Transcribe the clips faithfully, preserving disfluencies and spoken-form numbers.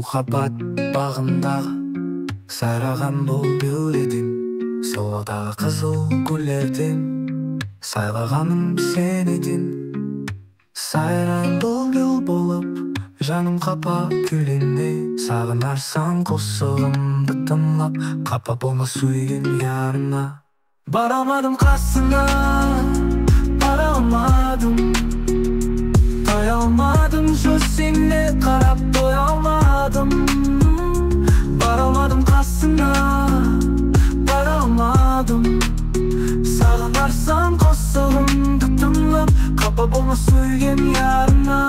Muhabbat baǵındaǵı sayraǵan búlbil ediń, sawadaǵı qızıl gúllerden saylaǵanım sen ediń. Sayrań búlbil bolıp, janım qapa kúylene, saǵınarsań qosıǵımdı tıńlap, qapa bolma súygen yarıńa. Baralmadım qasına, baralmadım. Toyalmadım júzińe qarap, toyalmadım. Baralmadım qasına, baralmadım. Saǵınarsań qosıǵımdı tıńlap, qapa bolma súygen yarıńa.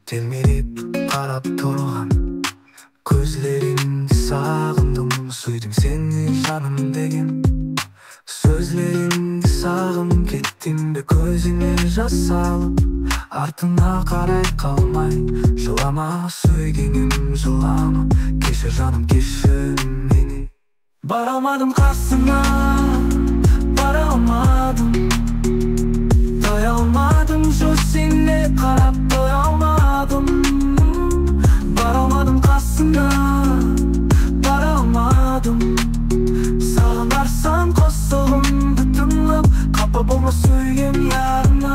Telmirep qarap turǵan kózlerińdi saǵındım, súydim seni janım degen. Sózlerińdi saǵınıp kettim be, kózińe jas salıp, artıńa qaray qalmay. Jılama, súygenim, jılama, keshir janım, keshir meni. Baralmadım qasına, baralmadım. Toyalmadım júzińe qarap, toyalmadım. Baralmadım qasına, baralmadım. Saǵınarsań qosıǵımdı tıńlap, qapa bolma súygen yarıńa.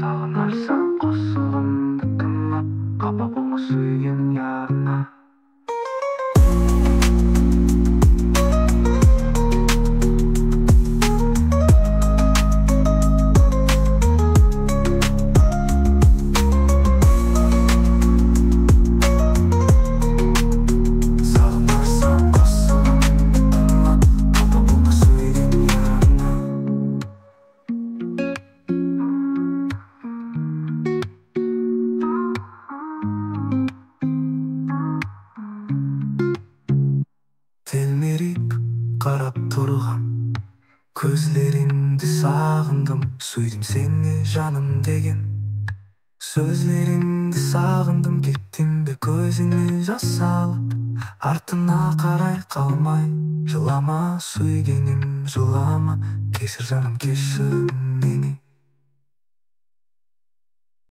Saǵınarsań qosıǵımdı tıńlap, qapa bolma súygen yarıńa. Telmirep qarap turǵan kózlerińdi saǵındım, súydim seni janım degen. Sózlerińdi saǵındım, kettim be kózińe jas salıp, artıńa qaray qalmay. Jılama, súygenim, jılama, keshir janım, keshir meni.